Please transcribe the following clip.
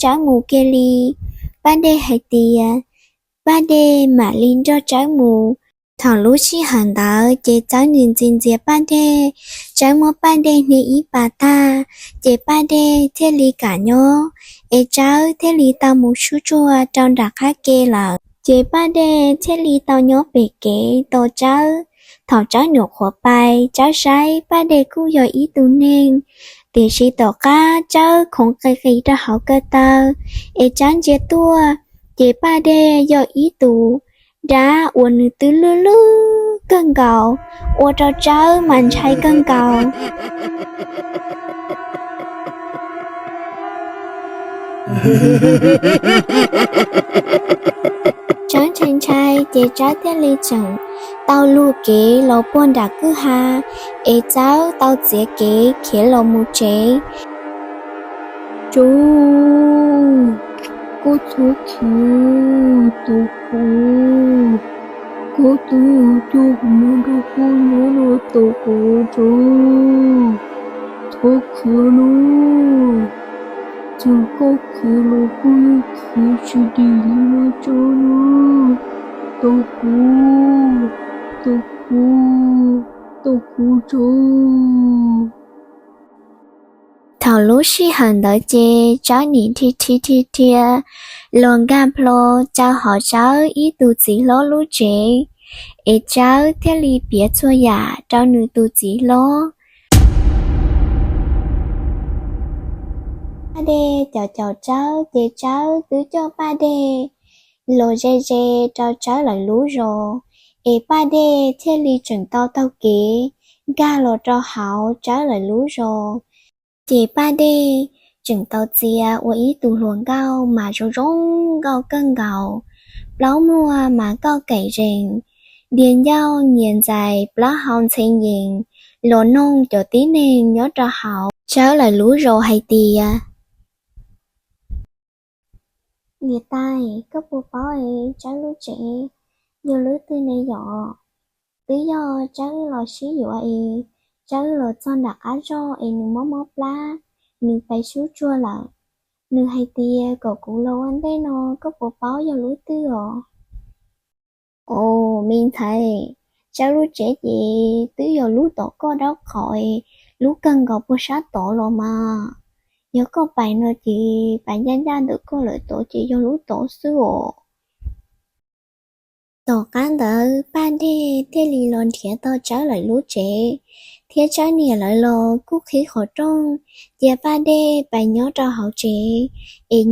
Tsawb mus kiag li. Paj Dej hais tias Paj Dej mam li nrog Tsawb mus. Thaum lub sij hawm ntawd ces Tsawb nim ntxias ntxias Paj Dej, Tsawb muab Paj Dej hnia ib pas tag, ces Paj Dej thiaj li kam nyob, es Tsawb thiaj li tau mus sub tsuag rau nram qab ke lawm. Ces Paj Dej thiaj li tau nyob pem kev tos Tsawb. Thaum Tsawb nyuam qhuav pais, Tsawb saib Paj Dej kuj yog ib tug neeg, tiam sis tom qab Tsawb khoov qis qis rau hauv ko taw, es Tsawb ntsia tuaj, ces Paj Dej yog ib tus dab uas nws twb lwj lwj kawg nkaus, ua rau Tsawb mas ntshai kawg nkaus. Tsawb ntshai ntshai ces Tsawb thiaj li tseem tau luag kev los puag nram kwj ha, es Tsawb tau txiav kev khiav los mus tsev. Tsawb, koj txhob khiav, tus qub, koj twb yuav coj kuv mus nrog koj nyob no tos kuv, Tsawb, txhob khiav nawb. Txawm koj khiav los koj yeej khiav tsis dim li no, Tsawb nawb. Tos kuv, tos kuv, tos kuv, Tsawb. Thaum lub sij hawm ntawd ces Tsawb nim rhi rhi rhi rhia los nkag plho caw hauv Tsawb ib tug txiv hlob lub tsev, es Tsawb thiaj li piav txhua yam rau nws tus txiv hlob. Paj Dej caum caum Tsawb ces Tsawb twb coj Paj Dej los ze ze rau Tsawb lawv lub zos, es Paj Dej thiaj li tseem tau taug kev nkag los rau hauv Tsawb lawv lub zos. Ces Paj Dej tseem tau txia ua ib tug hluas nkauj mas zoo zoo nkauj kawg nkaus, plaub muag mas kauj kaim zees, diav ncauj nyias ntxais plaub hau ntxhe nyees, los noog cov tib neeg nyob rau hauv Tsawb lawv lub zos hais tias, Niam tais, koj puas paub es Tsawb lub tsev yog lub twg ne yom? Twb yog Tsawb wb los sib yuav es Tsawb wb los txog nram qab zos es nws mob mob plab, nws pais sub tsuag lawm. Nws hais tias kom kuv los ua ntej no, koj puas paub yog lub twg os? Os, me ntxhais, Tsawb lub tsev ces twb yog lub tom koj dab qhov, lub kawg nkaus puag sab tod los mas. Yog koj pais no ces pais ncaj ncaj ntawm koj lawm tod ces yog lub tod xwb os. Tom qab ntawd Paj Dej thiaj li los nrhiav tau Tsawb lawv lub tsev, thiab Tsawb niam lawv los kuj qhib qhov rooj cia Paj Dej pais nyob rau hauv tsev, es